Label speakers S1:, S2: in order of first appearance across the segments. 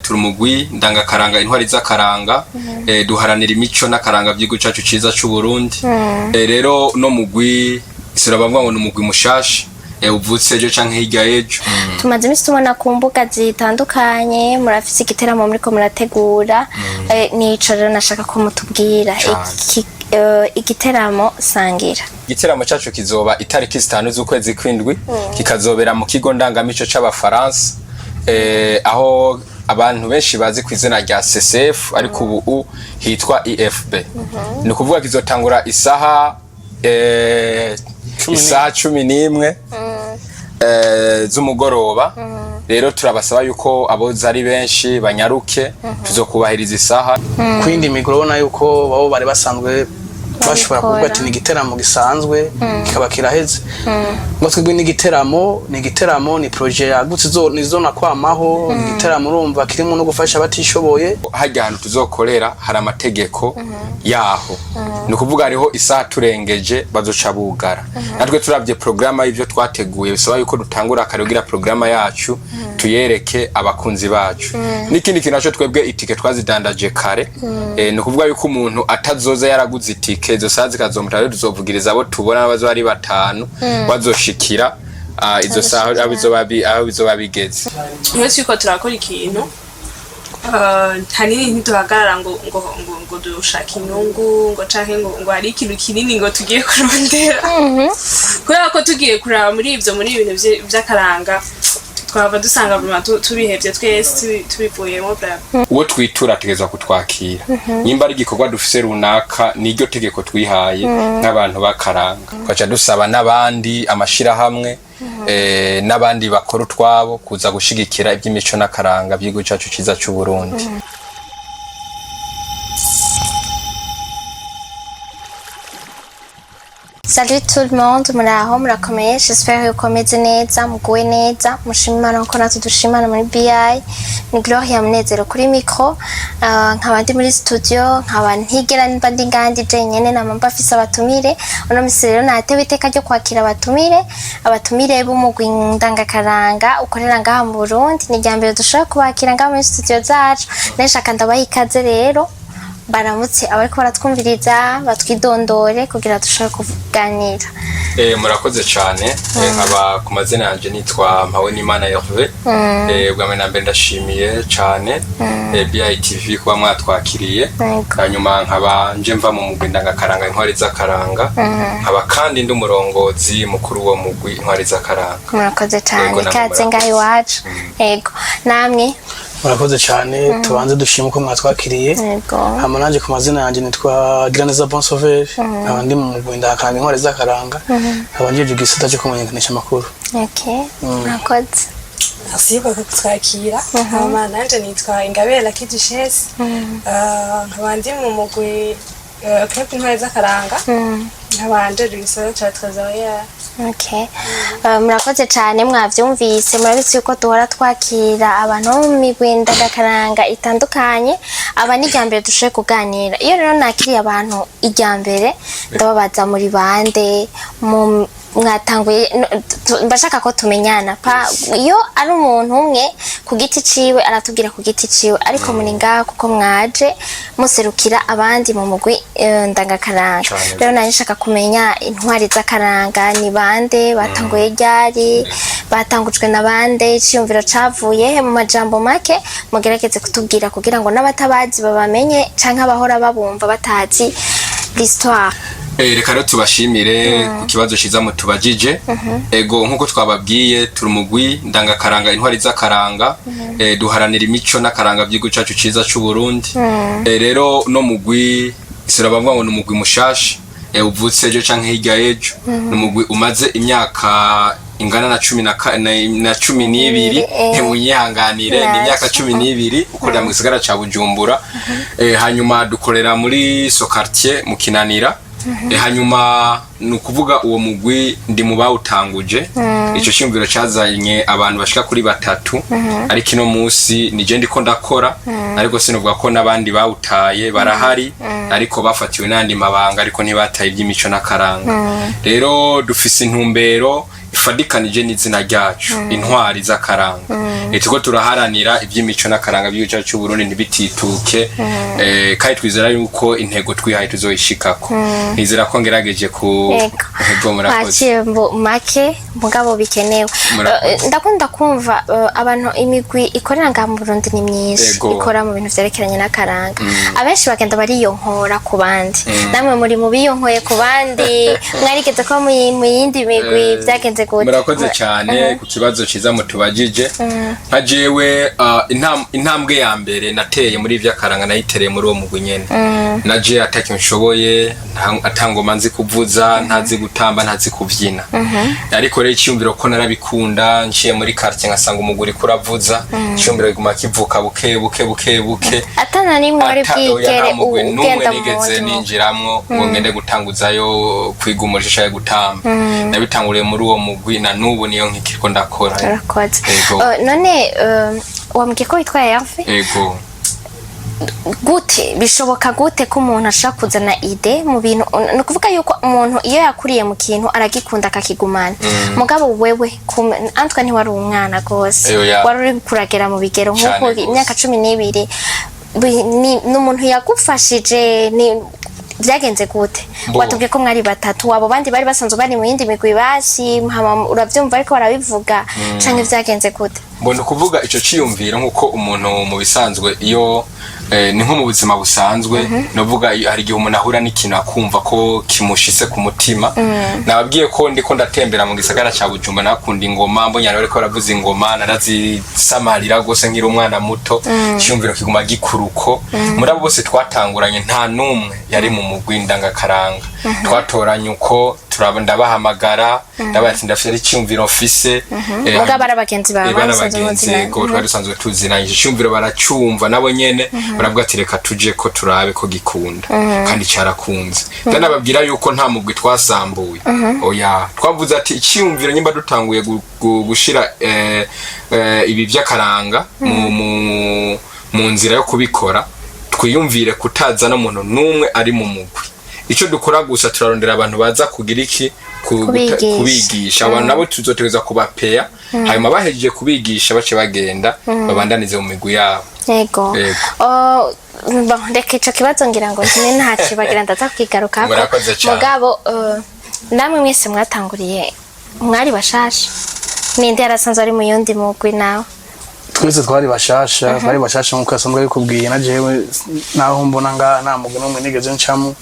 S1: Turi umugwi ndangakaranga Intwari z'Akaranga, duharanira imico n'akaranga vy'igihugu cacu ciza c'u Burundi. Rero no mugwi sirabavuga ngo ni umugwi mushasha uvutse ejo canke hirya y'ejo.
S2: Tumaze iminsi tubona ku mbuga zitandukanye murafise igiteramo muriko murategura. Nico rero nashaka ko mutubwira.
S1: Cane.
S2: Igiteramo Sangira.
S1: Igiteramo cacu kizoba itariki 5 z'ukwezi kw'indwi, kikazobera mu kigo ndangamico c'Abafaransa, aho abantu benshi bazi ku izina rya CCF, ariko ubu hitwa IFB. Ni ukuvuga kizotangura isaha 11 z'umugoroba. Rero turabasaba yuko aboza ari benshi banyaruke, tuzokubahiriza isaha.
S3: Kwindi migwi urabona yuko babo bari basanzwe bashobora kuvuga ati ni igiteramo gisanzwe, kikaba kiraheze. Ngo twebwe ni igiteramo, ni projet yagutse nizona kwamaho. Ni igiteramo urumva kirimo no gufasha abatishoboye.
S1: Harya hantu tuzokorera hari amategeko yaho, ni ukuvuga hariho isaha turengeje bazoca bugara. Natwe turavye porogaramu y'ivyo twateguye, bisaba yuko dutangura kare kugira porogaramu yacu tuyereke abakunzi bacu. N'ikindi kintu naco, twebwe itike twazidandaje kare. Ni ukuvuga yuko umuntu atazoza yaraguze itike, izo saha zikazomuta. Rero tuzovugiriza abo tubona bazoba ari batanu bazoshikira izo saha aho bizoba bigeze.
S4: Iyo turiko turakora ikintu, hanini ntiduhagarara ngo dushaka inyungu, ngo canke ngo hari ikintu kinini ngo tugiye kurondera, kubera ko tugiye kuraba muri ivyo, muri ibintu vy'akaranga, twava dusanga vraiment tubihevye twese, tubivuyemo vraiment.
S1: Uwo twitura ategerezwa kutwakira nimba ari igikorwa dufise runaka. Niryo tegeko twihaye nk'abantu b'akaranga. Twaca dusaba n'abandi amashirahamwe, n'abandi bakora utwabo kuza gushigikira iby'imico n'akaranga by'igihugu cacu ciza c'u Burundi.
S2: Salut tout le monde, muraho, murakomeye? J'espère yuko meze neza, muguwe neza, mushima Imana nkuko natwe dushimana muri BI. Ni Gloria Munezero kuri micro, nkaba ndi muri studio, nkaba ntigera mba ndi ngandi jenyene, nama mba mfise abatumire. Uno misi rero natewe iteka ryo kwakira abatumire b'umugwi ndangakaranga ukorera ngaha mu Burundi. Ni irya mbere dushobora kubakira ngaha muri studio zacu. Nashaka ndabaha ikaze rero, baramutse abariko baratwumviriza, batwidondore kugira dushobore kuganira.
S1: Murakoze cyane. Nkaba ku mazina yanje nitwa Mpawenimana Hervé. Bwa mbere na mbere ndashimiye cyane BITV kuba mwatwakiriye.
S2: Yego.
S1: Hanyuma nkaba nje mva mu mugwi ndangakaranga Intwari z'Akaranga, nkaba kandi ndi umurongozi mukuru wo mugwi Intwari z'Akaranga.
S2: Murakoze cyane.
S1: Yego, namwe.
S2: Ikaze ngaha
S1: Murakoze.
S2: iwacu. Yego, namwe.
S3: Murakoze cyane, tubanze dushime uko mwatwakiriye.
S2: Yego.
S3: Hama nanje ku mazina yanjye nitwa Giraneza Bon Sauveur, nkaba ndi mu mugwi ndakaranga Intwari z'Akaranga, nkaba njejwe igisata cyo kumenyekanisha amakuru.
S2: Okay, murakoze.
S5: Merci beaucoup kutwakira. Hama nanje nitwa Ingabire Lucky Duchesse, nkaba ndi mu mugwi Club Intwari z'Akaranga, nkaba njejwe igisata ca trésorière.
S2: Okay. Murakoze cyane. Mwavyumvise, murabizi yuko duhora twakira abantu bo mu migwi ndagakaranga itandukanye. Aba ni irya mbere dushoboye kuganira. Iyo rero nakiriye abantu irya mbere, ndababaza muri bande, mwatanguye mbashaka ko tumenyana. Pa iyo ari umuntu umwe ku giti ciwe aratubwira ku giti ciwe, ariko muri ngaha kuko mwaje muserukira abandi mu mugwi ndangakaranga.
S1: Cane.
S2: Rero nari nshaka kumenya Intwari z'Akaranga ni bande, batanguye ryari, batangujwe na bande, iciyumviro cavuye he? Mu majambo make mugerageze kutubwira kugira ngo n'abatabazi babamenye, canke abahora babumva batazi l'histoire.
S1: Reka rero tubashimire ku kibazo ciza mutubajije. Ego, nkuko twababwiye, turi umugwi ndangakaranga Intwari z'Akaranga, duharanira imico n'akaranga by'igihugu cacu ciza c'u Burundi. Rero no mugwi sirabavuga ngo ni umugwi mushasha uvutse ejo canke hirya y'ejo. Ni umugwi umaze imyaka ingana na cumi na 12. Munyihanganire, ni imyaka 12 ukorera mu gisagara ca Bujumbura. Hanyuma dukorera muri so quartier mu Kinanira. Hanyuma Ni ukuvuga uwo mugwi ndi mu bawutanguje. Ico cyumviro cazanye abantu bashika kuri batatu, ariko ino munsi nije ndiko ndakora, ariko sinovuga ko n'abandi bawutaye. Barahari, ariko bafatiwe n'andi mabanga, ariko ntibataye iby'imico n'akaranga. Rero dufise intumbero ifadikanije n'izina ryacu, Intwari z'Akaranga. Turiko turaharanira iby'imico n'akaranga by'igihugu cyacu cy'u Burundi ntibitituke, kandi twizera yuko intego twihaye tuzoyishikako. Nizera ko ngerageje ku
S2: Yego.
S1: Ego, murakoze.
S2: Waciye mu make, mugabo bikenewe.
S1: Murakoze.
S2: Ndakunda kumva abantu, imigwi ikorera ngaha mu Burundi ni myinshi, ikora mu bintu vyerekeranye n'akaranga. Abenshi bagenda bariyonkora ku bandi. Namwe muri mu biyonkoye ku bandi? Mwarigeze kuba mu yindi migwi? Vyagenze gute?
S1: Murakoze cyane ku kibazo cyiza mutubajije. Nka jewe, intambwe ya mbere nateye muri ivy'akaranga nayitereye muri uwo mugwi nyene. Naje atakintu nshoboye, ata ngoma nzi kuvuza, ntazi gutamba, ntazi kuvyina, ariko rero icyumviro ko narabikunda, nciye muri quartier ngasanga umugwi uriko uravuza, icyumviro kiguma kivuka buke buke buke buke.
S2: Atana nimwe wari
S1: Oya,
S2: bwigere
S1: nta mugwi n'umwe
S2: ugenda mu
S1: nigeze
S2: wundi mugwi?
S1: ninjiramwo ngo ngende gutanguzayo kwiga umurisho canke gutamba. Nabitanguriye muri uwo mugwi, na n'ubu niyo nkikiriko ndakora.
S2: Urakoze.
S1: Ego.
S2: None wambwiye ko witwa Herve?
S1: Ego.
S2: Gute bishoboka gute ko umuntu ashobora kuzana idée mu bintu? Ni ukuvuga yuko umuntu iyo yakuriye mu kintu aragikunda akakigumana. Mugabo wewe antwa ntiwari umwana rwose,
S1: Eyo, ya.
S2: wari uri kuragera mu bigero
S1: Cane
S2: nk'uko
S1: gose.
S2: imyaka 12, ni umuntu yagufashije? Ni byagenze gute? Watubwiye ko mwari batatu. Abo bandi bari basanzwe bari mu yindi migwi basi hama uravyumva ariko barabivuga, canke vyagenze gute?
S1: Mbona ukuvuga ico ciyumviro nk'uko umuntu mu bisanzwe iyo ni nko mu buzima busanzwe, novuga hari igihe umuntu ahura n'ikintu akumva ko kimushitse ku mutima. Nababwiye ko ndiko ndatembera mu gisagara ca Bujumbura, nakunda ingoma, mbonye abantu bariko baravuza ingoma, narazisamarira gose nkiri umwana muto. Iciyumviro kiguma gikuruko. Muri abo bose twatanguranye nta n'umwe yari mu mugwi ndangakaranga. Twatoranye uko turaba, ndabahamagara, ndabaye ati ndafite iciyumviro mfise.
S2: Mugabo ari abagenzi bawe?
S1: Bari
S2: basanzwe
S1: abagenzi
S2: muzinanye.
S1: Yego, twari dusanzwe tuzinanye. Ico cyumviro baracumva nabo nyene, baravuga ati reka tuje ko turabe ko gikunda, kandi cyarakunze. Ndanababwira yuko nta mugwi twasambuye, oya. Twavuze ati icyumviro nyimba dutanguye gushira ibi by'akaranga mu nzira yo kubikora, twiyumvire kutazana umuntu n'umwe ari mu mugwi. Icyo dukora gusa, turarondera abantu baza kugira iki?
S2: Kubigisha.
S1: Kubigisha. Abantu nabo tuzotegereza kubapeya, hanyuma bahejeje kubigisha bace bagenda babandanize mu migwi yabo.
S2: Yego.
S1: Yego.
S2: Oh, bon, reka ico kibazo ngira ngo kimwe ntakibagira, ndaza kukigarukako.
S1: Murakoze cane.
S2: Mugabo namwe mwese mwatanguriye mwari bashasha? Ninde yarasanzwe ari mu yundi mugwi nawe?
S3: Twese twari bashasha, twari bashasha nkuko yasanzwe abikubwiye. Na jewe naho mbona nga nta mugwi n'umwe nigeze ncamo,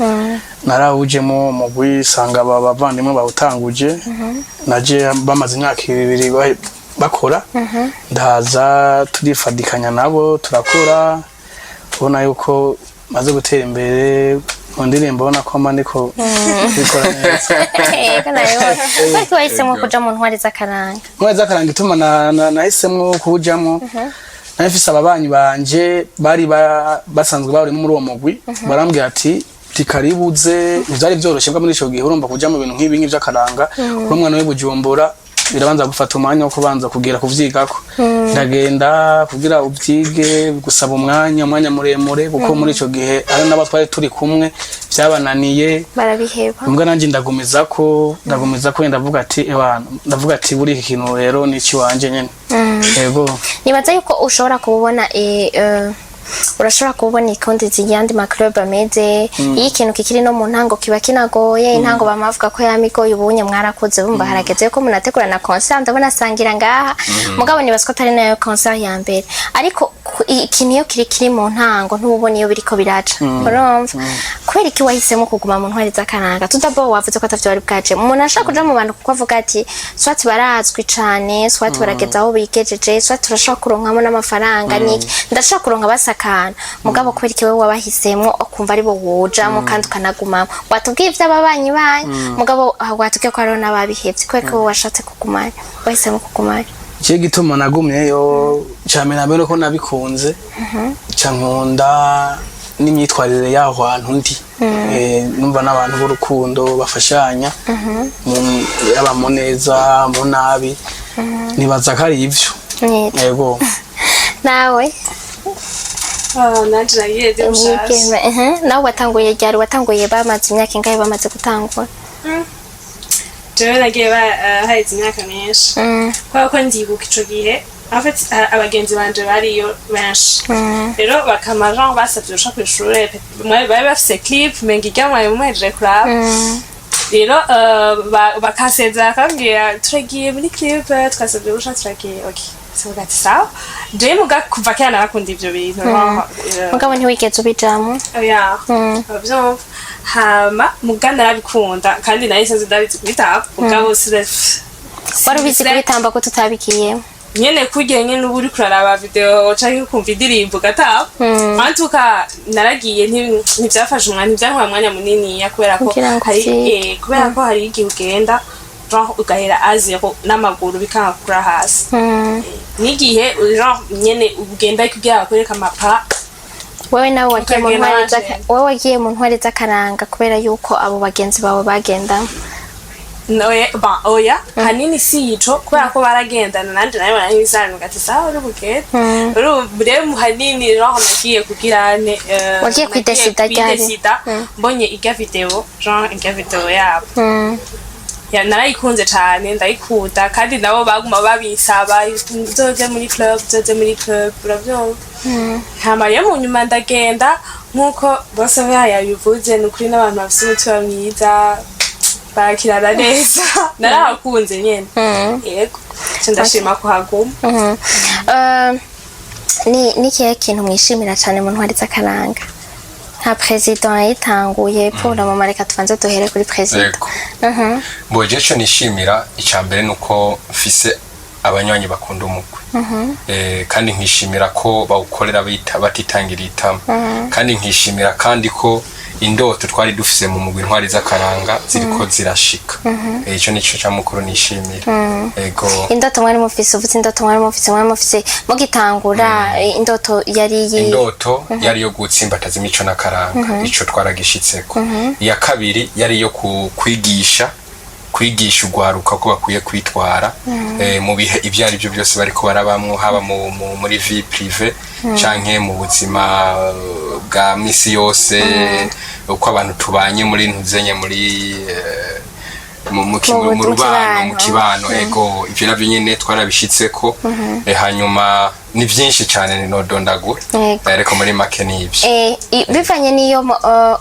S3: narawujemo umugwi sanga aba bavandimwe bawutanguje. Naje bamaze imyaka 2 bakora, ndaza turifadikanya nabo turakora. Ubona yuko maze gutera imbere mu ndirimbo, ubona ko mba ndiko bikora neza.
S2: Yego, nabibona. Ariko wahisemo kuja mu Ntwari z'Akaranga?
S3: Ntwari z'Akaranga, ituma nahisemwo kuwujamwo, nari mfise ababanyi banje bari basanzwe bari muri uwo mugwi, barambwira ati tikaribuze. Ntivyari vyoroshe bwa muri ico gihe, urumva kuja mu bintu nk'ibi nk'ivy'akaranga uri umwana w'i Bujumbura birabanza gufata umwanya wo kubanza kugira kuvyigako. Ndagenda kugira uvyige gusaba umwanya muremure, kuko muri ico gihe ari n'abo twari turi kumwe vyabananiye,
S2: barabiheba.
S3: Mbwa nanje ndagumizako, ndavuga ati ewana, ndavuga ati buri iki kintu rero ni ikiwanje nyene. Yego.
S2: Nibaza yuko ushobora kububona, urashobora kubona ikundi ziyandi ma club ameze. Iyo ikintu kikiri no mu ntango kiba kinagoye. Intango bama bavuga ko yamigoye. Ubunye mwarakuze, bumva harageze ko munategura na concert. Ndabona sangira ngaha, mugabo nibaza ko atari nayo concert ya mbere, ariko ikintu iyo kiri mu ntango ntububona iyo biriko biraca, urumva. Kubera iki wahisemo kuguma mu Ntwari z'Akaranga? Tudabo wavuze ko atavyo wari bwaje. Umuntu ashaka kuja mu bantu kuko avuga ati soit barazwi cane, soit barageza aho bigejeje, soit turashobora kuronkamo n'amafaranga, niki, ndashobora kuronka basakana. Mugabo kubera iki wewe wabahisemwo ukumva ari bo wojamo kandi ukanagumamo? Watubwiye ivy'ababanyi banyu, mugabo watubwiye ko hariho n'ababihevye. Kubera ko wowe washatse kugumayo, wahisemo kugumayo?
S3: Ikihe gituma nagumyeyo? Ca mbere na mbere ko nabikunze, ca nkunda n'imyitwarire y'aho hantu ndi. Numva n'abantu b'urukundo bafashanya, yaba mu neza, mu nabi. Nibaza ko ari ivyo.
S2: Nibyo.
S3: Yego.
S2: Nawe?
S4: Ah, nanje nagiye ndi mushasha.
S2: Umwigeme, nawe watanguye ryari? Watanguye bamaze imyaka ingahe bamaze gutangura?
S4: Jewe nagiye haheze imyaka myinshi, kubera ko ndibuka ico gihe, en fait, abagenzi banje bariyo benshi. Rero bakama genre basavye urushaka kw'ishure, bari bafise clip menga irya mwari mumuhejeje kuraba. Rero bakasezera, bakambwira turagiye muri clip, twasavye uruhusha, turagiye. Ok, savuga ati sawa. Jewe muga kuva kera narakunda ivyo bintu, genre,
S2: Mugabo ntiwigeze ubijamwo?
S4: Oya, uravyumva. Hama muga narabikunda, kandi nahise nzi ndabizi kubitamba, mugabo
S2: Wari ubizi kubitamba ko tutabigiyemo?
S4: Nyene kurya nyene uba uriko uraraba video canke ukumva indirimbo ugatamba. En tout cas, naragiye, ntivyafashe umwanya, ntivyantwaye umwanya muniniya, kubera ko
S2: Kugira ngo
S4: hari
S2: uvyige.
S4: Kubera ko hari igihe ugenda genre ugahera à zéro n'amaguru bikanga kura hasi, n'igihe genre nyene ugenda kugira bakwereke amapa.
S2: Wewe nawe wagiye mu
S4: Ukagenda
S2: ntwari
S4: waje.
S2: Wowe wagiye mu ntwari z'akaranga kubera yuko abo bagenzi bawe bagendamo?
S4: Oya, ba oya, hanini si ico, kubera ko baragendana nanje nawe narabisanzwe ati sawa uri bugende. Urumva rero hanini genre nagiye kugira ne
S2: Wagiye
S4: nagiye
S2: kwidesida ryari?
S4: Kwidesida mbonye irya video, genre irya video yabo. Ya, narayikunze cane, ndayikunda, kandi nabo baguma babisaba nzoze muri club, nzoze muri club, uravyumva. Hama rero mu nyuma ndagenda, nk'uko bose yabivuze, ni ukuri n'abantu bafise umutima mwiza, barakirana neza, narahakunze nyene. Yego, nca ndashima kuhaguma.
S2: Ni ikihe kintu mwishimira cyane mu ntwari z'akaranga nka président yayitanguye? Paul mama, reka tubanze duhere kuri président.
S1: Yego. Bo je ico nishimira, icya mbere ni uko mfise abanywanyi bakunda umugwi, kandi nkishimira ko bawukorera bita batitangira itama, kandi nkishimira kandi ko indoto twari dufise mu mugwi Intwari z'Akaranga ziriko zirashika. Ico nico camukuru nishimira, ego.
S2: Indoto mwari mufise, uvuze indoto mwari mufise mugitangura, indoto yari iyi?
S1: Indoto yari yo gutsimbataza imico n'akaranga, ico twaragishitseko. Iya kabiri yari iyo kwigisha urwaruka ko bakwiye kwitwara mu bihe ibyo ari byo byose bariko barabamwo, haba muri vie privée canke mu buzima bwa misi yose, uko abantu tubanye muri ntuzenye muri
S2: Mu
S1: mu rubano, mu
S2: kibano.
S1: kibano. Ego, ivyo navyo nyene twarabishitseko. Hanyuma ni vyinshi cane nodondagura.
S2: Yego.
S1: Ariko muri make ni ivyo.
S2: Bivanye n'iyo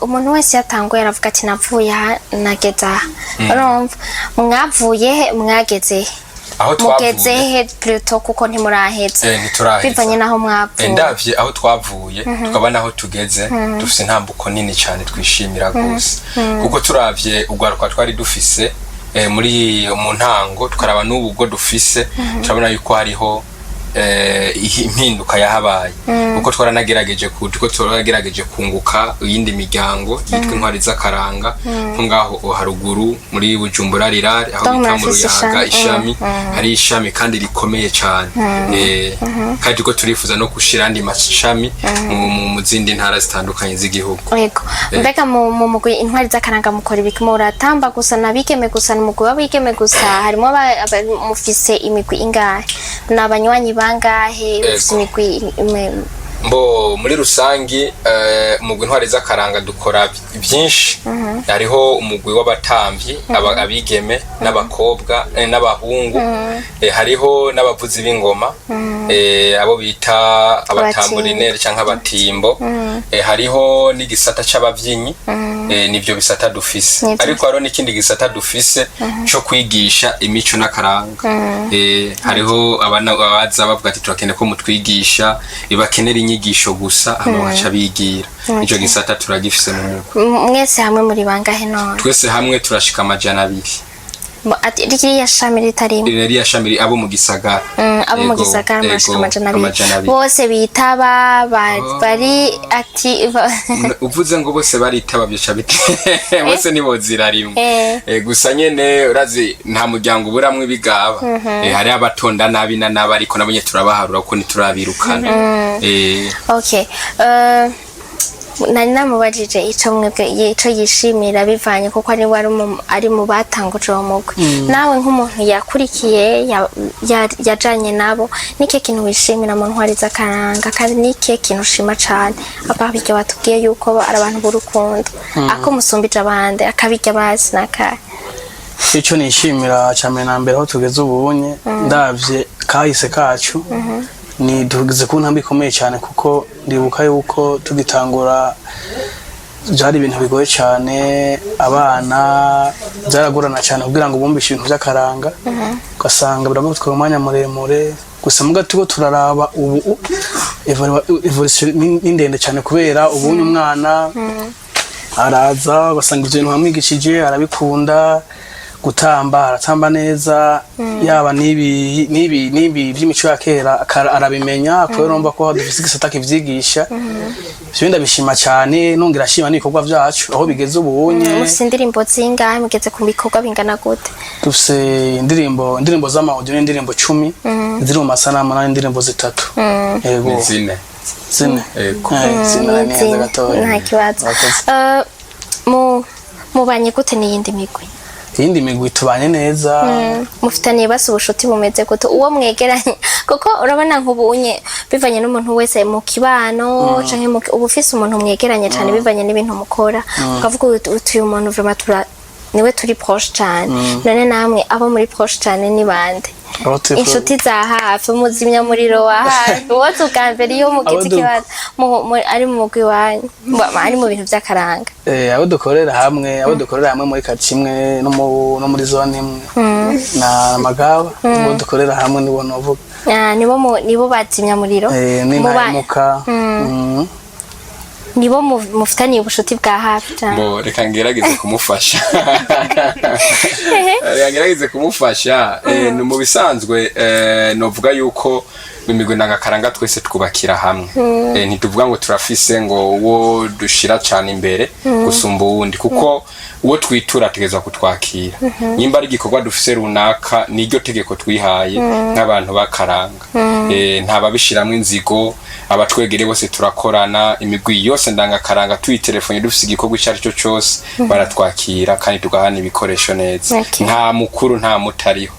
S2: umuntu wese yatanguye aravuga ati navuye aha nageze aha, urumva mwavuye he, mwageze he?
S1: Aho
S2: Mugeze
S1: twavuye
S2: he plutôt, kuko ntimuraheza.
S1: Ntituraheza.
S2: Bivanye n'aho mwavuye.
S1: Ndavye aho twavuye tukaba naho tugeze, dufise intambuko nini cyane twishimira gose, kuko turavye urwaruka twari dufise muri mu ntango, tukaraba n'ubu ubwo dufise, turabona yuko hariho impinduka yahabaye, kuko twaranagerageje ku tuko twaragerageje kunguka iyindi miryango yitwa Intwari z'Akaranga, nko ngaho haruguru muri Bujumbura rirare, aho
S2: Donc
S1: bita mu
S2: murafise
S1: Ruyaga.
S2: Ishami.
S1: Ishami, hari ishami kandi rikomeye cyane, kandi ko turifuza no gushira andi mashami mu zindi ntara zitandukanye z'igihugu.
S2: Yego. Mbega mu mugwi Intwari z'Akaranga mukora ibiki? Muratamba gusa nabigeme gusa? Ni umugwi w'abigeme gusa? Harimo mufise imigwi ingahe? Ni abanywanyi bangahe? Mufise
S1: Yego.
S2: imigwi
S1: Mbo muri rusangi, umugwi Intwari z'Akaranga dukora byinshi. Hariho umugwi w'abatambyi, abigeme n'abakobwa, n'abahungu. Hariho n'abavuzi b'ingoma, abo bita abatamburinere canke abatimbo. Hariho n'igisata c'abavyinnyi. Nivyo bisata dufise.
S2: Nivyo.
S1: Ariko hariho n'ikindi gisata dufise co kwigisha imico n'akaranga. Hariho abaza bavuga ati turakeneye ko mutwigisha, bakenera inyigisho gusa, hama bagaca bigira. Ico gisata turagifise mu mugwi.
S2: Mwese hamwe muri bangahe none?
S1: Twese hamwe turashika 200.
S2: Ririya shami ritarimo?
S1: Ririya shami, abo mu gisagara.
S2: Abo mu
S1: Ego,
S2: gisagara murashika
S1: ego,
S2: 200?
S1: 200.
S2: Bose bitaba bari ati
S1: Uvuze ngo bose baritaba, byoca bite? Bose ntibozira rimwe. Gusa nyene urazi nta muryango uburamwo ibigaba. Hari abatonda nabi na nabi, ariko nabo nyene turabaharura kuko ntiturabirukana.
S2: Okay. Nari namubajije ico mwebwe ico yishimira, bivanye kuko ari mu batanguje uwo mugwi. Nawe nk'umuntu yakurikiye, yajanye nabo, n'ikihe kintu wishimira mu Ntwari z'Akaranga, kandi n'ikihe kintu ushima cane apa birya watubwiye yuko ari abantu b'urukundo, ako musumbije abandi, akabirya bazi nakahe?
S3: Icyo nishimira cyane na mbere, aho tugeze ubunye, ndavye kahise kacu, ni tugeze ku ntambwe ikomeye cyane, kuko ndibuka yuko tugitangura byari ibintu bigoye cyane. Abana byaragorana cyane kugira ngo bumvishe ibintu by'akaranga, ugasanga biragutwara umwanya muremure. Gusa muga turiko turaraba ubu, évolution ni ndende cyane, kubera ubunye umwana araza ugasanga ibyo bintu wamwigishije arabikunda, gutamba aratamba neza, yaba n'ibi by'imico ya kera arabimenya, kubera urumva ko dufise igisata kivyigisha. Ivyo ndabishima cyane, nongera ashima n'ibikorwa vyacu aho bigeze ubunye.
S2: Mufise indirimbo zingahe? Mugeze ku bikorwa bingana gute?
S3: Dufise indirimbo z'ama audio n'indirimbo 10 ziri mu masanamu, n'indirimbo 3. Yego.
S1: Ni 4.
S3: 4.
S1: Yego.
S3: 4 neza.
S2: 4.
S3: Gatoya.
S2: Nta kibazo.
S3: Murakoze.
S2: Mubanye gute n'iyindi migwi?
S3: Iyindi migwi tubanye neza.
S2: Mufitaniye basi ubushuti bumeze gute, uwo mwegeranye? Kuko urabona nk'ubunye bivanye n'umuntu wese mu kibano canke uba ufise umuntu mwegeranye cane bivanye n'ibintu mukora, ukavuga uti uyu muntu vraiment niwe turi proche cane. None namwe abo muri proche cane ni bande?
S3: Abo turi
S2: Inshuti za hafi, umuzimyamuriro wa hafi wose, ubwa mbere iyo mugize
S3: Abo
S2: ikibazo ari mu mugwi wanyu, ari mu bintu vy'akaranga.
S3: Abo dukorera hamwe muri quartier imwe no muri zone imwe na Magaba, abo dukorera hamwe nibo novuga.
S2: Ah, nibo bazimyamuriro.
S3: Ni Ntahemuka.
S2: Nibo mufitaniye ubushuti bwa hafi cyane.
S1: Bo, reka ngerageze kumufasha, reka ngerageze kumufasha. Ni mu bisanzwe, novuga yuko mu migwi ndangakaranga twese twubakira hamwe. Ntituvuga ngo turafise ngo uwo dushira cane imbere gusumba uwundi, kuko uwo twitura ategerezwa kutwakira nimba ari igikorwa dufise runaka. Niryo tegeko twihaye nk'abantu b'akaranga. Nta babishiramwo inzigo, abatwegere bose turakorana. Imigwi yose ndangakaranga tuyitelefone dufise igikorwa ico ari cyo cose, baratwakira kandi tugahana ibikoresho neza. Nta mukuru, nta mutariho.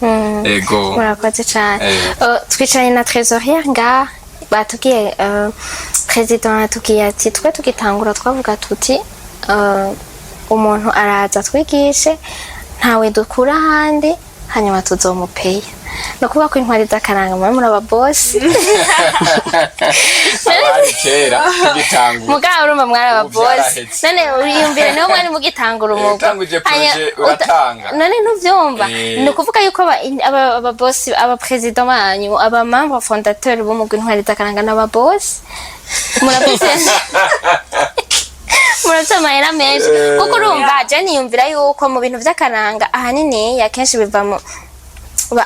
S1: Ego.
S2: Murakoze cyane.
S1: Eh.
S2: Twicaranye na trésorière ngaha. Batubwiye, président atubwiye ati twe tugitangura twavuga tuti umuntu araza twigishe, ntawe dukura ahandi, hanyuma tuzomupeya. Ni ukuvuga ko Intwari z'Akaranga muba muri ababosi.
S1: Abari kera tugitangura.
S2: Mugabo urumva mwari
S1: Ubu
S2: ababosi.
S1: vyaraheze.
S2: None uriyumvire niho mwari mugitangura umugwi.
S1: Utanguje projet, uratanga.
S2: None ntuvyumva?
S1: Eh.
S2: Ni ukuvuga yuko ababosi, abaperezida banyu, aba membre fondateur b'umugwi Intwari z'Akaranga n'ababosi, murafise amahera menshi, kuko urumva je niyumvira yuko mu bintu vy'akaranga ahanini akenshi biva mu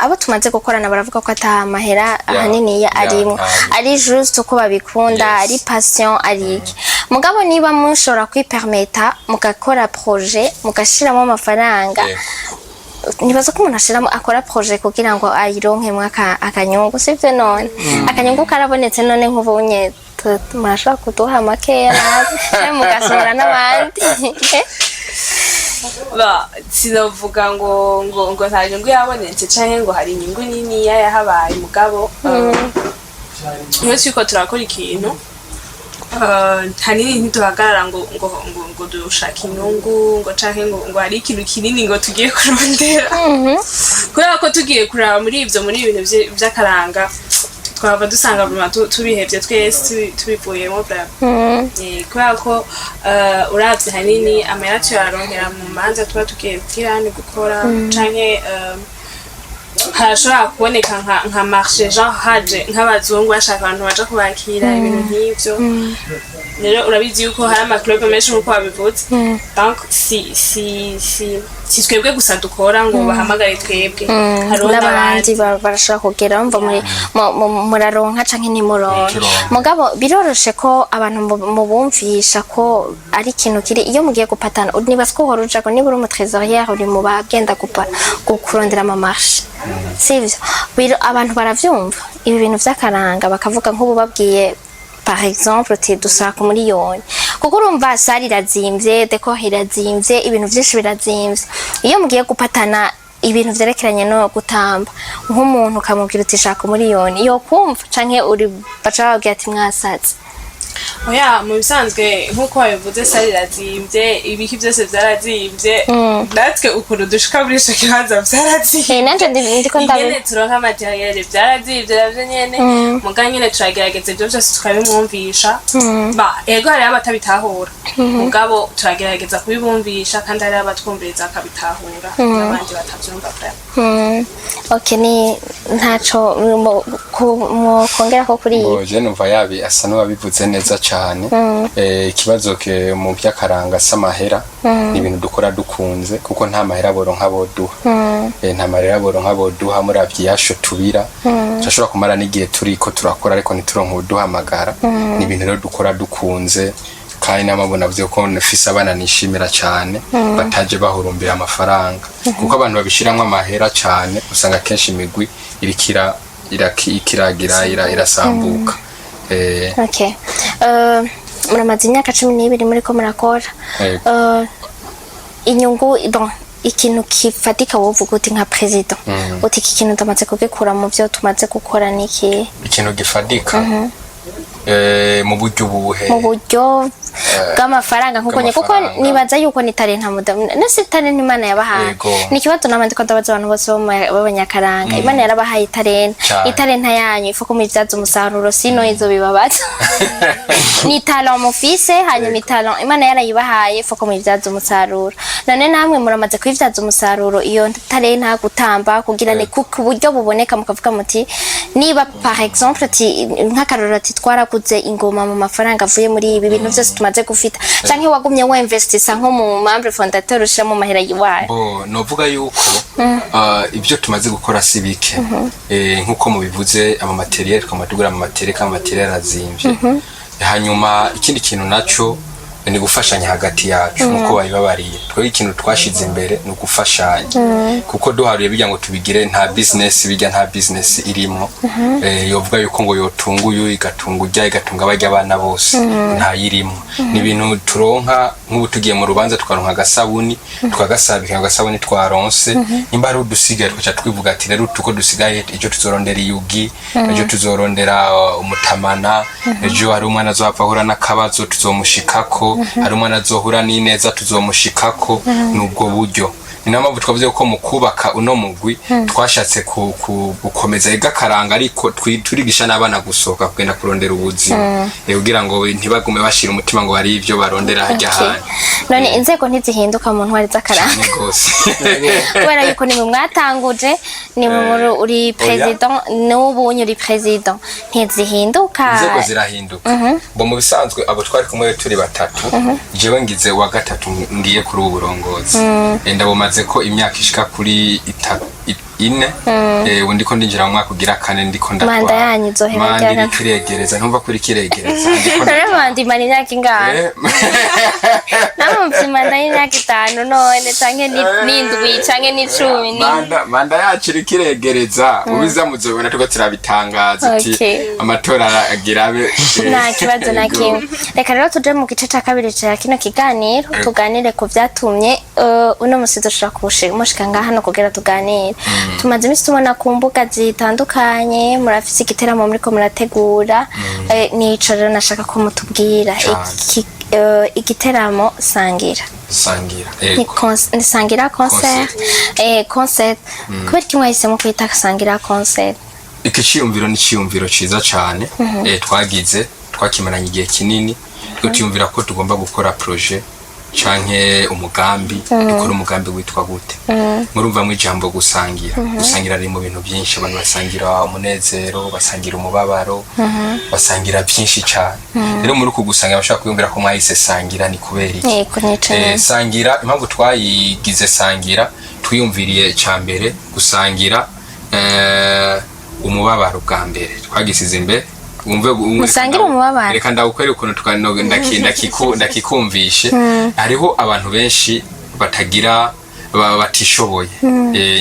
S2: abo tumaze gukorana, baravuga ko ata mahera ahanini arimwo, ari juste uko babikunda, ari passion, ari iki. Mugabo niba mushobora kwipermeta mugakora projet, mugashiramo amafaranga, nibaza ko umuntu ashiramo, akora projet kugira ngo ayironkemwo akanyungu, sivyo? None akanyungu karabonetse. None nk'ubunye murashobora kuduha makeya natwe canke mugasohora n'abandi?
S4: Ba, sinavuga ngo nta nyungu yabonetse canke ngo hari inyungu niniya yahabaye, mugabo iyo turiko turakora ikintu, hanini ntiduhagarara ngo dushake inyungu, ngo canke ngo hari ikintu kinini ngo tugiye kurondera, kubera ko tugiye kuraba muri ivyo, muri ibintu vy'akaranga, twaba dusanga vraiment tubihevye twese, tubivuyemo vraiment. Kubera ko uravye hanini amahera tuyaronkera mu manza tuba tugiye kugira ni gukora, canke harashobora kuboneka nka marché, genre haje nk'abazungu bashaka abantu baja kubakira, ibintu nk'ivyo. Rero urabizi yuko hari ama club menshi nk'uko wabivuze, donc si twebwe gusa dukora ngo bahamagare twebwe, hariho
S2: n'abandi.
S4: N'abandi.
S2: Barashobora kugera bumva muri muraronka canke ntimuronke.
S1: Turonka.
S2: Mugabo biroroshe ko abantu mubumvisha ko ari ikintu kiri iyo mugiye gupatana. Nibaza ko uhora ujako, niba uri umu trésorière, uri mu bagenda kurondera ama marché, sivyo? Abantu baravyumva ibi bintu vy'akaranga, bakavuga nk'ubu babwiye par exemple uti dusaba ku miliyoni. Kuko urumva salle irazimvye, décor irazimvye, ibintu vyinshi birazimvye. Iyo mugiye gupatana ibintu vyerekeranye no gutamba, nk'umuntu ukamubwira uti shaka umuriyoni, yo kumva canke uri baca bababwira ati mwasaze?
S4: Oya, mu bisanzwe nk'uko wabivuze, salle irazimvye, ibiki byose vyarazimvye. Natwe ukuntu dushika muri ico kibanza vyarazimvye.
S2: Eh, nanje ndiko ndabe
S4: Ingene turonka matériel vyarazimvye navyo nyene. Muga nyene turagerageza ivyo vyose tukabimwumvisha. Ba ego, hariho abatabitahura, mugabo turagerageza kubibumvisha, kandi hariho abatwumviriza bakabitahura n'abandi batavyumva vraiment.
S2: Okay, ni ntaco mwokongera ko kuri iyi?
S1: Bo, je numva yabi asa n'uwabivuze neza cyane. Ikibazo ke mu by'akaranga s'amahera, ni ibintu dukora dukunze, kuko nta mahera boronka boduha. Nta mahera boronka boduha. Muravye yasho tubira, turashobora kumara n'igihe turiko turakora ariko ntituronke uduhamagara. Ni ibintu rero dukora dukunze, kandi n'amabona byo ko nfise abana nishimira cyane bataje bahurumbira amafaranga, kuko abantu babishiramwo amahera cyane usanga kenshi imigwi irikira ikiragira irasambuka.
S2: Okay. Muramaze imyaka 12 muriko murakora.
S1: Yego.
S2: Inyungu, bon, ikintu kifatika wovuga uti nka président uti iki kintu ndamaze kugikura mu byo tumaze gukora niki?
S1: Ikintu gifadika mu buryo buhe?
S2: Mu buryo bw'amafaranga nkuko nye, kuko
S1: bw'amafaranga.
S2: Nibaza yuko ni talenta mudamu nese talenta Imana yabahaye.
S1: Yego.
S2: Ni ikibazo nama ndiko ndabaza abantu bose b'abanyakaranga. Imana yarabahaye italenta.
S1: Cane.
S2: Italenta yanyu ifu ko muyibyaza umusaruro, sino izo bibabaza. Ni talent mufise, hanyuma italent Imana yarayibahaye, ifu ko muyibyaza umusaruro. None namwe muramaze kuyibyaza umusaruro iyo talenta, gutamba, kugira ni ku buryo buboneka mukavuga muti niba par exemple ati nk'akarorero ati twaraguze ingoma mu mafaranga avuye muri ibi bintu byose tumaze gufita, canke wagumye winvestisa nko mu membre fondateur ushira mu mahera yiwayo?
S1: Bo, novuga yuko ibyo tumaze gukora si bike. Nkuko mubivuze, ama matériel twama tugura ama matériel, kandi ama matériel arazimvye. Hanyuma ikindi kintu naco ni gufashanya hagati yacu, nkuko babibabariye. Twebwe ikintu twashize imbere ni ugufashanya, kuko duharuye bijya ngo tubigire nta business, bijya nta business irimo. Yovuga yuko ngo yotunga uyu, igatunga urya, igatunga barya abana bose, ntayirimo. Ni ibintu turonka nk'ubu tugiye mu rubanza tukaronka agasabuni, tukagasabika. Agasabuni twaronse, nimba hari udusigaye, tugaca twivuga ati rero utuko dusigaye ejo tuzorondera iyugi, ejo tuzorondera umutamana, ejo hari umwana azohava ahura n'akabazo tuzomushikako, hari umwana azohura n'ineza tuzomushikako. Nubwo buryo ni nayo mpamvu twavuze ko mu kubaka uno mugwi twashatse gukomeza igakaranga, ariko turigisha n'abana gusohoka kugenda kurondera ubuzima, kugira ngo ntibagume bashira umutima ngo hari ibyo barondera hajya
S2: Okay.
S1: hanyu.
S2: None inzego ntizihinduka mu ntwari z'akaranga?
S1: Cyane rwose.
S2: Kubera yuko nimwe mwatanguje, nimwe muri uri président, n'ubu unye uri président, ntizihinduka?
S1: Inzego zirahinduka. Bo, mu bisanzwe abo twari kumwe turi batatu, jewe ngize wa gatatu ngiye kuri ubu burongozi. Ndabumaze ko imyaka ishika kuri ine. Ubu ndiko ndinjira mu mwaka ugira kane ndiko ndatwara.
S2: Manda yanyu izohera
S1: Manda
S2: ryari?
S1: iriko iregereza, ntumva ko iriko iregereza. Ndiko
S2: None manda imara imyaka ingahe? Namwe mufite manda y'imyaka 5 none, canke n'indwi, canke n'10
S1: Manda yacu iriko iregereza. Ubiza muzobona turiko turabitangaza uti amatora agira abe.
S2: Nta kibazo na
S1: Ego.
S2: kimwe. Reka rero tuje mu gice ca kabiri ca kino kiganiro, tuganire ku vyatumye uno musi dushobora mushika ngaha hano kugira tuganire. Tumaze iminsi tubona ku mbuga zitandukanye murafise igiteramo muriko murategura. Nico rero nashaka ko mutubwira.
S1: Cane.
S2: Igiteramo Sangira.
S1: Sangira.
S2: Ni
S1: Ego.
S2: ni Sangira concert. Concert, kubera iki mwahisemo kwita Sangira concert?
S1: Iki ciyumviro ni ciyumviro ciza cane. Twagize twakimaranye igihe kinini twe tuyumvira ko tugomba gukora projet canke umugambi. Dukora umugambi witwa gute? Murumva mu ijambo gusangira, gusangira riri mu bintu byinshi. Abantu basangira umunezero, basangira umubabaro, basangira byinshi cane. Rero muri uku gusangira bashobora kwiyumvira ko mwahise Sangira ni kubera iki?
S2: Yego, nico nyene.
S1: Sangira, impamvu twayigize Sangira, twiyumviriye icya mbere gusangira umubabaro. Bwa mbere twagisize imbere wumve
S2: Musangire umubabaro.
S1: Reka ndawukwereka ukuntu ndakikumvishe. Hariho abantu benshi batagira batishoboye,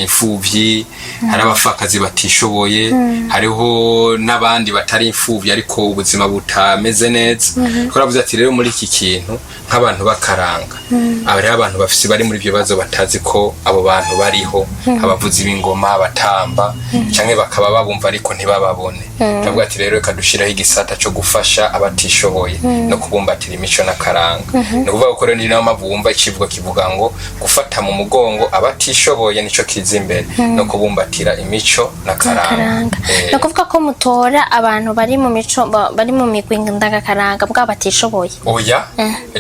S1: imfuvyi, hari abapfakazi batishoboye, hariho n'abandi batari imfuvyi ariko ubuzima butameze neza. Twaravuze ati rero muri iki kintu nk'abantu bakaranga, hariho abantu bafise bari muri ibyo bibazo batazi ko abo bantu bariho, abavuzi b'ingoma, abatamba, canke bakaba babumva ariko ntibababone. Turavuga ati rero reka dushiraho igisata co gufasha abatishoboye no kubumbatira imico n'akaranga. Ni ukuvuga ko rero ni nayo mpamvu wumva icivugo kivuga ngo gufata mu mugongo abatishoboye nico kiza imbere no kubumbatira imico n'akaranga.
S2: Karanga. Ni ukuvuga ko mutora abantu bari mu mico, bari mu migwi ndangakaranga bwa batishoboye?
S1: Oya,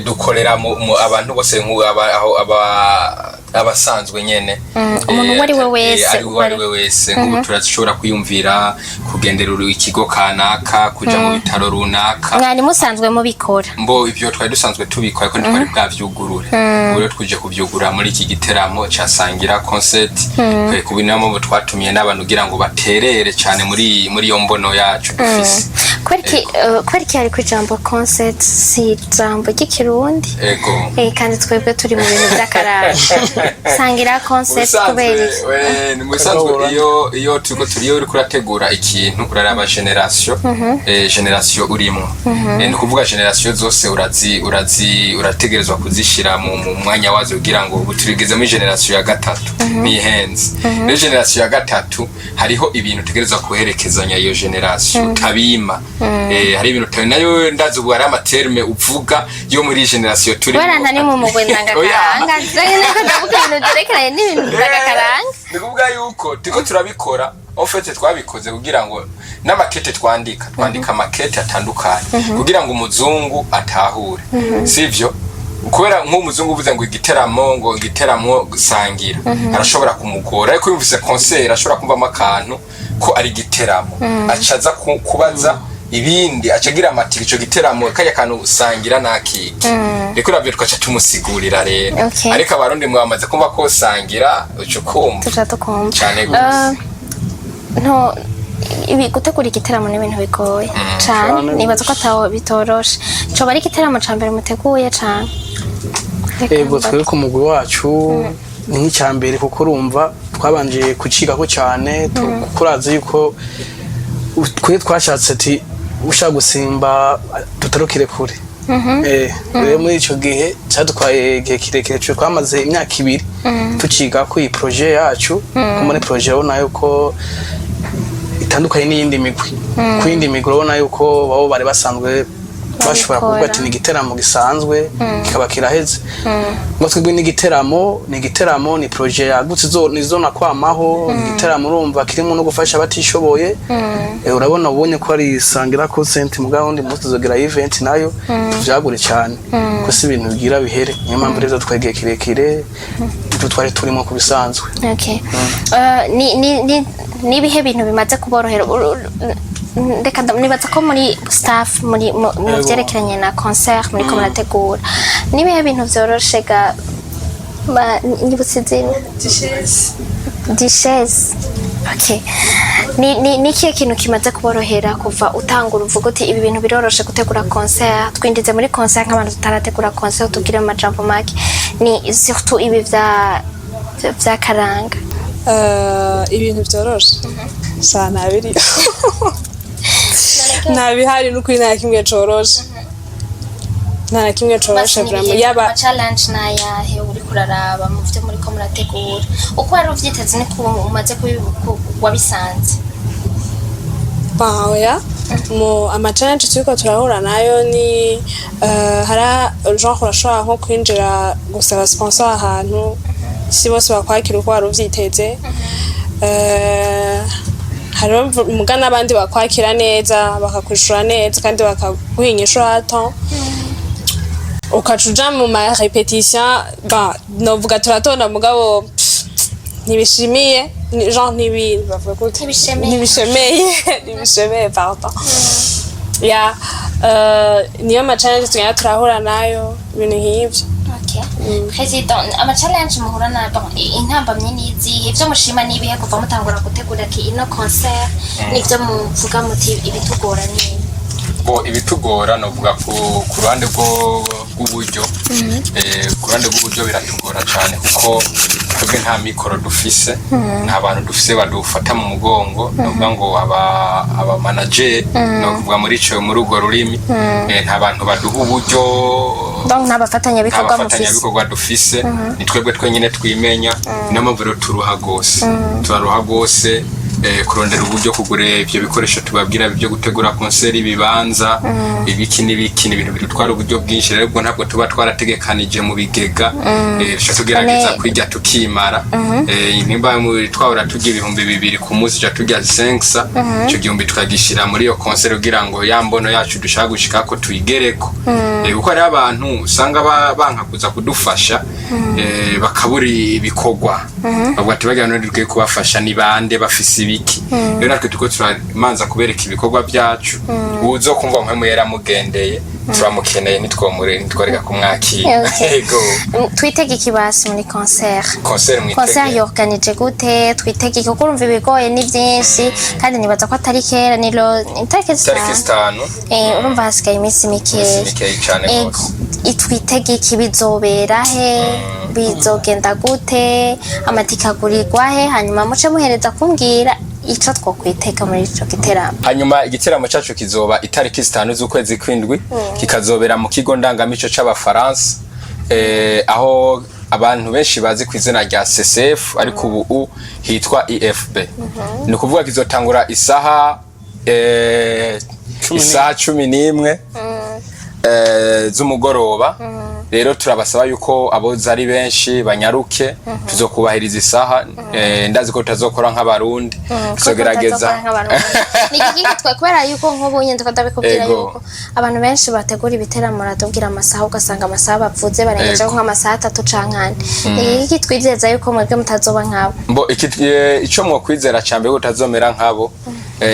S1: dukorera mu abantu bose, aho abasanzwe nyene.
S2: Umuntu uwo ari we wese,
S1: ari uwo ari we wese. Nk'ubu turashobora kwiyumvira kugendera ikigo kanaka, kuja mu bitaro runaka.
S2: Mwari musanzwe mubikora?
S1: Mbo ivyo twari dusanzwe tubikora, ariko ntitwari bwavyugurure. Ubu rero twije kuvyugurura muri iki giteramo ca Sangira Concert. Kubi niyo mpamvu twatumiye n'abantu kugira ngo baterere cane muri iyo mbono yacu dufise.
S2: Kubera iki hari ku ijambo concert, si ijambo ry'ikirundi?
S1: Ego.
S2: Kandi twebwe turi mu bintu by'akaranga. Sangira concert, kubera iki?
S1: Ni mu bisanzwe iyo turiko turi, iyo uriko urategura ikintu, uraraba génération, génération urimo. Ni ukuvuga génération zose urazi urategerezwa kuzishira mu mwanya wazo, kugira ngo ubu turigeze muri génération ya gatatu, nihenze. Muri génération ya gatatu hariho ibintu utegerezwa kuherekezanya iyo génération, utabima. Hari ibintu utabi nayo ndazi ubu hari ama termes uvuga yo muri génération turimo.
S2: Kubera ntari mu mugwi ndangakaranga, niko ndavuga ibintu byerekeranye n'ibintu ndangakaranga.
S1: Ni kuvuga yuko turiko turabikora, en fait twabikoze kugira ngo n'amakete twandika amakete atandukanye kugira ngo umuzungu atahure, sivyo? Kubera nk'umuzungu uvuze ngo igiteramo, ngo igiteramo sangira, arashobora kumugora, ariko yumvise concert ashobora kumvamo akantu ko ari igiteramo, aca aza kubaza ibindi, aca agira amati ico giteramo kajya kantu sangira nakiki. Reko navyo tukaca tumusigurira rero. Ariko Abarundi mwamaze kumva ko sangira, uca ukumva.
S2: Tuca tukumva.
S1: Cane gose.
S2: No ibi gutegura igiteramo ni ibintu bigoye cane.
S3: Cane.
S2: Nibaza ko ataho bitoroshe. Coba ari igiteramo ca mbere muteguye cane? Reka
S3: Yego.
S2: mbaze.
S3: Twebwe ku mugwi wacu ni nk'icya mbere, kuko urumva twabanje kucigako cyane, kuko urazi yuko twe twashatse ati ushaka gusimba tutarukire kure. Rero muri ico gihe cyadutwaye igihe kirekire, twe twamaze imyaka 2 tuciga ko iyi projet yacu, ko muri projet urabona yuko itandukanye n'iyindi migwi. Ku yindi migwi urabona yuko babo bari basanzwe bashobora kuvuga ati ni igiteramo gisanzwe kikaba kiraheze, ngo twebwe ni igiteramo, ni projet yagutse, nizo nakwamaho. Ni igiteramo urumva kirimo no gufasha abatishoboye. Urabona ubonye ko ari Sangira Concert, mugabo wundi munsi tuzogira event nayo tuvyagure cyane, ko si ibintu bigira bihere. Niyo mpamvu rero twegeye kirekire ibyo twari turimo ku bisanzwe.
S2: Okay. Ni ibihe bintu bimaze kuborohera? Reka nibaza ko muri staff, muri mu vyerekeranye na concert muriko murategura, ni ibihe bintu vyoroshe ga nyibutse izina?
S4: Duchesse.
S2: Duchesse. Okay. Ni ikihe kintu kimaze kuborohera kuva utangura, uvuga uti ibi bintu biroroshe gutegura concert, twinjize muri concert nk'abantu tutarategura concert, tubwire mu majambo make, ni surtout ibi vya karanga?
S5: Ibintu byoroshe sha ntabiri, nta bihari n'ukuri, nta kimwe coroshe, nta na kimwe coroshe vraiment, yaba
S2: Challenge nayahe uriko uraraba mu vyo muriko murategura? Uko wari uvyiteze niko umaze wabisanze?
S5: Oya, mu ama challenge turiko turahura nayo ni hara genre urashobora nko kwinjira gusaba sponsor ahantu, si bose bakwakira uko wari uvyiteze. Hariho muga n'abandi bakwakira neza, bakakwishura neza kandi bakaguha inyishu hato, ukaca uja mu ma répétition, ba novuga turatonda mugabo pff, ntibishimiye, genre ntibi bavuga gute?
S2: Ntibishemeye.
S5: Ntibishemeye, pardon. Ya, niyo ma challenge tugenda turahura nayo, ibintu nk'ivyo.
S2: Okay. President, ama challenge muhura na bon, intambamyi ni izihe? Ivyo mushima ni ibihe kuva mutangura gutegura ki ino concert? Nivyo muvuga muti ibitugora ni ibi?
S1: Bo ibitugora novuga ku ruhande rwo rw'uburyo, ku ruhande rw'uburyo biratugora cyane, kuko twebwe nta mikoro dufise, nta bantu dufise badufata mu mugongo, ni ukuvuga ngo aba manager, ni ukuvuga muri urwo rurimi, nta bantu baduha uburyo.
S2: Donc nta bafatanyabikorwa
S1: nta
S2: mufise?
S1: Bafatanyabikorwa dufise, ni twebwe twenyine twimenya. Niyo mpamvu rero turuha rwose, turaruha rwose, kurondera uburyo, kugura ivyo bikoresho tubabwira byo gutegura concert, ibibanza, ibiki n'ibiki, ni ibintu bidutwara uburyo bwinshi. Rero ubwo ntabwo tuba twarategekanije mu bigega, duca tugerageza kwirya tukimara. Nimba twahora turya 2000 ku munsi, tuca turya 500, ico gihumbi tukagishira muri iyo concert kugira ngo ya mbono yacu dushaka gushikako tuyigereko. Kuko hariho abantu usanga banka kuza kudufasha, bakabura ibikorwa, bavuga ati bagira none dukwiye kubafasha ni bande, bafise ibiki? Rero natwe turiko turamanza kubereka ibikorwa byacu. Uzo kumva mpemu yaramugendeye, turamukeneye, ntitwomure, ntitworeka kumwakira. Yego.
S2: Twitege ikibasi muri concert?
S1: Concert mwitege.
S2: Concert yorganije gute? Twitege iki? Kuko urumva ibigoye ni byinshi, kandi nibaza ko atari kera, ni itariki
S1: Itariki
S2: 5.
S1: 5.
S2: Urumva hasigaye iminsi mikeya.
S1: Iminsi mikeyi cane gose.
S2: Twitege iki? Bizobera he? Bizogenda gute? Amatike agurirwa he? Hanyuma muce muhereza kumbwira ico twokwitega muri ico giteramo.
S1: Hanyuma igiteramo cyacu kizoba itariki 5 z'ukwezi kw'indwi, kikazobera mu kigo ndangamico c'Abafaransa, aho abantu benshi bazi ku izina rya CCF, ariko ubu hitwa IFB. Ni ukuvuga kizotangura isaha isaha 11 z'umugoroba. Rero turabasaba yuko aboza ari benshi banyaruke, tuzokubahiriza isaha. Ndazi ko tutazokora nk'Abarundi, tuzogerageza.
S2: Ni iki twe, kubera yuko nk'ubu nyine ndiko ndabikubwira yuko abantu benshi bategura ibiteramo baratubwira amasaha, ugasanga amasaha bavuze barengejeho nk'amasaha 3 canke 4. Ni iki twizeza yuko mwebwe mutazoba nk'abo?
S1: Mbo ico mwokwizera ca mbere ko utazomera nkabo,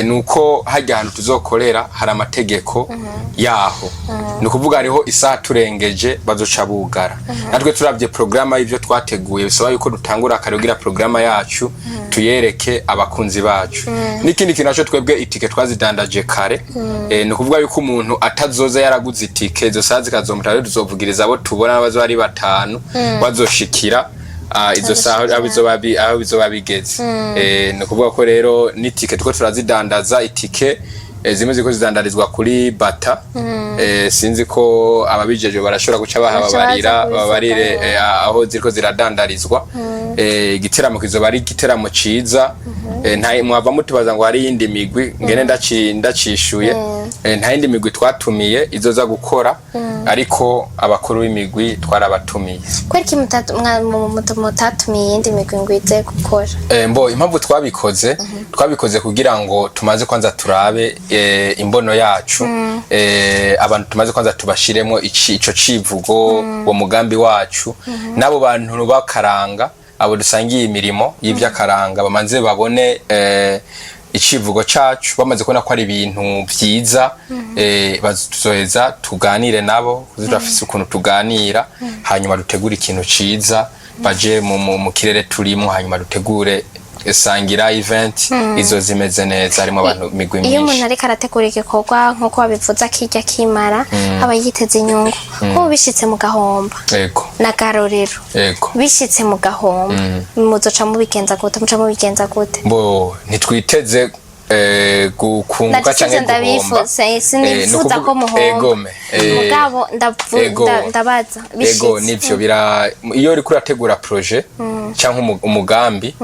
S1: ni uko harya hantu tuzokorera hari amategeko yaho. Ni ukuvuga hariho isaha turengeje bazoca bugara. Natwe turavye porogaramu y'ivyo twateguye, bisaba yuko dutangura kare kugira porogaramu yacu tuyereke abakunzi bacu. N'ikindi kintu naco, twebwe itike twazidandaje kare. Ni ukuvuga yuko umuntu atazoza yaraguze itike, izo saha zikazomuta. Rero tuzovugiriza abo tubona bazoba ari batanu bazoshikira izo saha aho bizoba bigeze. Ni ukuvuga ko rero n'itike tuko turazidandaza, itike zimwe ziko zidandarizwa kuri bata. Sinzi ko ababijeje barashobora guca bahababarira,
S2: baza kubivuga,
S1: babarire aho ziriko ziradandarizwa. Igiteramo kizoba ari igiteramo ciza. Nta mwava mutubaza ngo hari iyindi migwi, ngene ndacishuye. Nta yindi migwi twatumiye izoza gukora, ariko abakuru b'imigwi twarabatumiye.
S2: Kubera iki mutatumiye iyindi migwi ngo ize gukora?
S1: Mbo impamvu twabikoze kugira ngo tumaze kwanza turabe imbono yacu, abantu tumaze kwanza tubashiremo ico civugo, uwo mugambi wacu, n'abo bantu bakaranga, abo dusangiye imirimo y'ivy'akaranga, bamanze babone icivugo cacu. Bamaze kubona ko ari ibintu vyiza, tuzoheza tuganire nabo, kuko turafise ukuntu tuganira, hanyuma dutegure ikintu ciza baje mu kirere turimo, hanyuma dutegure sangira event izo zimeze neza, harimo abantu migwi
S2: Iyo umuntu
S1: myinshi.
S2: ariko arategura igikorwa nk'uko babivuze, akirya akimara, aba yiteze inyungu. Nk'ubu bishitse mu gahomba, n'akarorero, bishitse mu gahomba, muzoca mubigenza gute? Muca mubigenza gute?
S1: Bo ntitwiteze gukunguka
S2: Ndaje
S1: canke
S2: sivyo
S1: guhomba.
S2: ndabifuza, sinifuza ko muhomba.
S1: Egome.
S2: Mugabo ndabaza
S1: Ego.
S2: bishitse.
S1: Nivyo, bira iyo uriko urategura projet canke umugambi,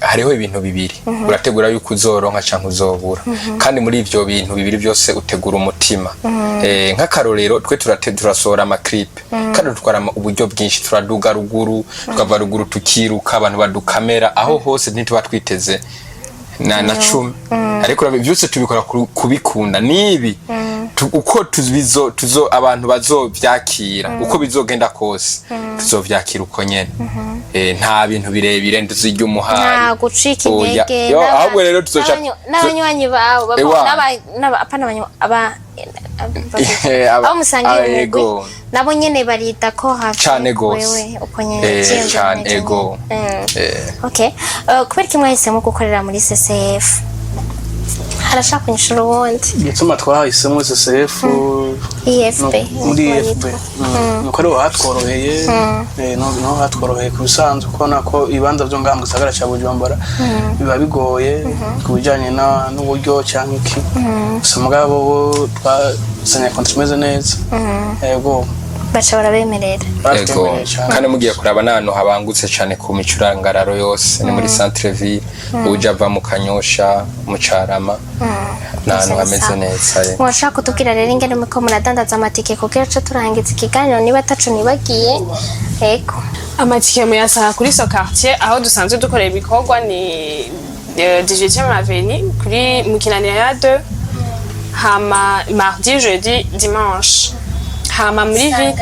S1: hariho ibintu bibiri urategura yuko uzoronka canke uzobura, kandi muri ivyo bintu bibiri byose utegura umutima. Nk'akarorero twe turasohora ama clip, kandi dutwara uburyo bwinshi, turaduga ruguru, tukava ruguru tukiruka, abantu badukamera aho hose, ntituba twiteze na 10, ariko byose tubikora kubikunda nibi uko tubizo tuzo abantu bazovyakira, uko bizogenda kose tuzovyakira uko nyene. Nta bintu birebire ntuzirya umuhari.
S2: Nta gucika
S1: Oya.
S2: intege.
S1: Yo, ahubwo rero tuzoca
S2: n'abanywanyi bawe
S1: Ewa.
S2: apana abo musangiye umugwi, nabo nyene barita ko hafi
S1: Cane gose.
S2: wewe uko nyene vyiyumviro
S1: Cane,
S2: bimeze
S1: ego.
S2: nyene. Okay. Kubera iki mwahisemo gukorera muri CCF? Harashaka kunyishura uwundi.
S3: Igituma twahisemo CCF
S2: IFB.
S3: Muri
S2: niko
S3: IFB.
S2: yitwa.
S3: Nuko ariho hatworoheye, niho hatworoheye ku bisanzwe, kubona ko ibibanza byo ngaha mu gisagara ca Bujumbura biba bigoye ku bijanye n'uburyo cyangwa iki. Gusa mugabo bo twasanye contrat imeze neza, yego.
S2: Baca barabemerera.
S1: Ego.
S3: Baratwemereye cyane.
S1: Kandi mugiye kuraba n'ahantu habangutse cyane ku micurangararo yose, ni muri centre ville, uja ava mu Kanyosha, mu Carama, ni ahantu hameze neza.
S2: Mwashaka kutubwira rero ingene muriko muradandaza amatike kugira ace turangiza ikiganiro, niba ataco nibagiye? Ego.
S4: Amatike muyasanga kuri so quartier aho dusanzwe dukorera ibikorwa, ni 18e avenue kuri Mukinanira ya 2, hama mardi, jeudi, dimanche. Hama muri ville,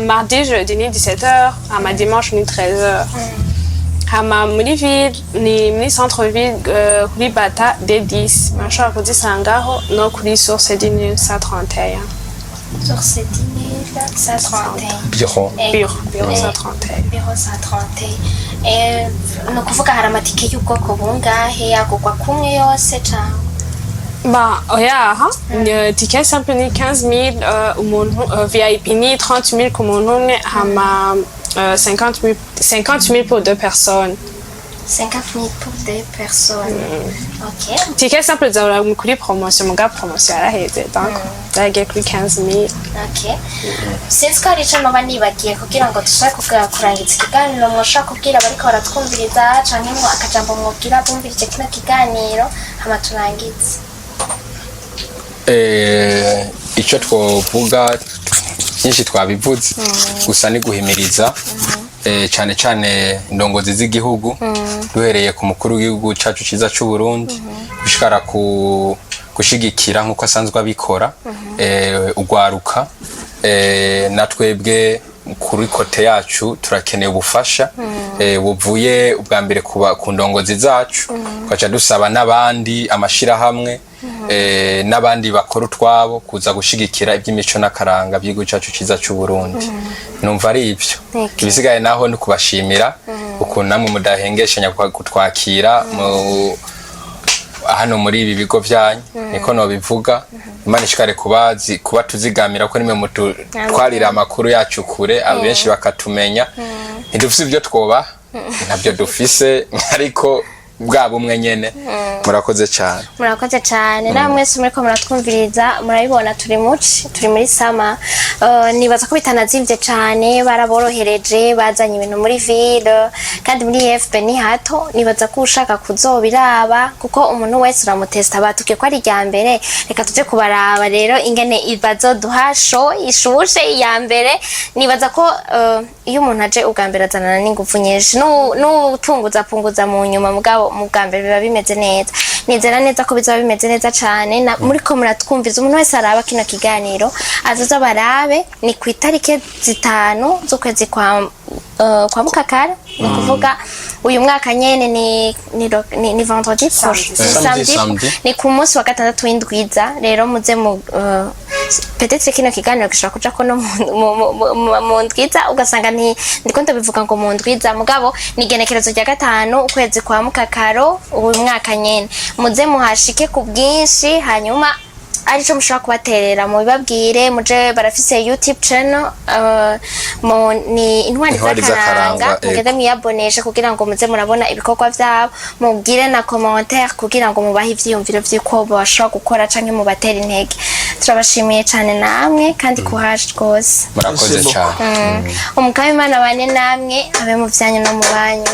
S4: mardi, jeudi ni 17h, hama dimanche ni 13h. Hama muri ville ni muri centre ville, kuri Bata D10, murashobora kuzisangaho, no kuri Source du Nil 131.
S2: Source du Nil 131.
S1: Bureau.
S4: Bureau 131.
S2: Bureau 131. Ni ukuvuga hari amatike y'ubwoko bungahe? Agurwa kumwe yose cyangwa?
S4: Ba, oya, ha? Ticket simple ni 15 000 umuntu, VIP ni 30 000 ku muntu umwe, hama 50 000, 50 000 pour deux personnes.
S2: 50 000 pour deux personnes, ok.
S4: Ticket simple zahora kuri promotion, muga promotion yaraheze, donc zagiye kuri 15 000.
S2: Ok, sinzi ko hari ico noba nibagiye kugira ngo dushobore kurangiza ikiganiro. Mwoshobora kubwira abariko baratwumviriza canke mwo akajambo mwobwira bumvirije kino kiganiro, hama turangize.
S1: Icyo twovuga byinshi twabivuze, gusa ni guhimiriza cyane cyane indongozi z'igihugu, duhereye ku mukuru w'igihugu cyacu cyiza cy'u Burundi, gushikara ku gushigikira nk'uko asanzwe abikora ugwaruka. Na twebwe kuri côté yacu turakeneye ubufasha buvuye ubwa mbere kuba ku ndongozi zacu, tugaca dusaba n'abandi amashirahamwe n'abandi bakora utwabo kuza gushigikira iby'imico n'akaranga by'igihugu cyacu cyiza cy'u Burundi. Numva ari ibyo. Ibisigaye naho ni kubashimira ukuntu namwe mudahengeshanya kutwakira mu hano muri ibi bigo byanyu, niko nobivuga. Imana ishikare kubazi kuba tuzigamira ko nimwe mututwarira amakuru yacu kure, abenshi bakatumenya. Ntidufise ibyo twoba, ntabyo dufise, ariko bwa bumwe nyene. Murakoze cyane.
S2: Murakoze cyane namwe mwese muriko muratwumviriza. Murabibona turi muci, turi muri summer. Nibaza ko bitanazimvye cane, baraborohereje, bazanye ibintu muri ville kandi muri IFB ni hato. Nibaza ko ushaka kuzobiraba, kuko umuntu wese uramutesta. Batubwiye ko ari irya mbere, reka tuje kubaraba rero ingene bazoduha show ishushe iya mbere. Nibaza ko iyo umuntu aje ubwa mbere azanana n'inguvu nyinshi, n'utunguza punguza mu nyuma, mugabo mu bwa mbere biba bimeze neza. Nizera neza ko bizaba bimeze neza cane. Na muriko muratwumviza, umuntu wese araba kino kiganiro azoza barabe. Ni ku itariki 5 z'ukwezi kwa mukakara, ni ukuvuga uyu mwaka nyene, ni vendredi prochain. Ni
S1: Samedi.
S2: samedi.
S1: Samedi.
S2: Ni ku munsi wa gatandatu w'indwiza. Rero muze mu peut-être kino kiganiro gishobora kuja ko no mu ndwiza, ugasanga nti ndiko ndabivuga ngo mu ndwiza, mugabo ni igenekerezo rya 5 ukwezi kwa mukakaro uyu mwaka nyene. Muze muhashike ku bwinshi, hanyuma arico mushobora kubaterera mubibabwire. Muje, barafise YouTube channel, mu ni Intwari
S1: Intwari
S2: z'Akaranga.
S1: z'Akaranga, ego.
S2: Mugende mwiyaboneshe kugira ngo muze murabona ibikorwa vyabo, mubwire na commentaire kugira ngo mubahe ivyiyumviro vy'uko bashobora gukora canke mubatere intege. Turabashimiye cane namwe kandi courage rwose.
S1: Murakoze
S3: Merci.
S1: cyane.
S2: Umukama Imana bane namwe, abe mu vyanyu no mu banyu.